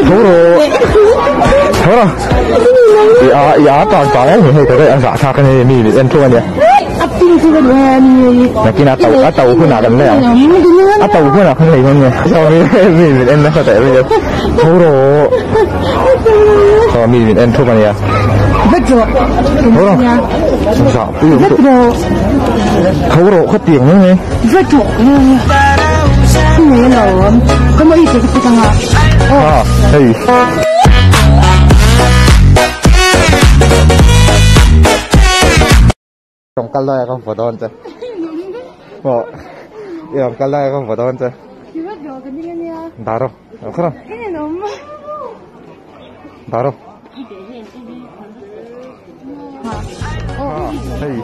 Tho rawh tho rawh i a i a tan tan em hei ka a zah thlak ani mi mit en thung ania nakin a to a to hunah kan lei ang a to hunah kan lei dawn nge saw mi mi mit en nasa teh mai tho rawh saw mi mit en thung ania tho rawh zah pui awm tawh tho rawh khatiang mai mai. Ah, hei. Trong kal lai ka hmu dawn che. Maw i rawn kal lai ka hmu dawn che. Dah rawh, dah kher ang. Dah rawh. Ah, hei.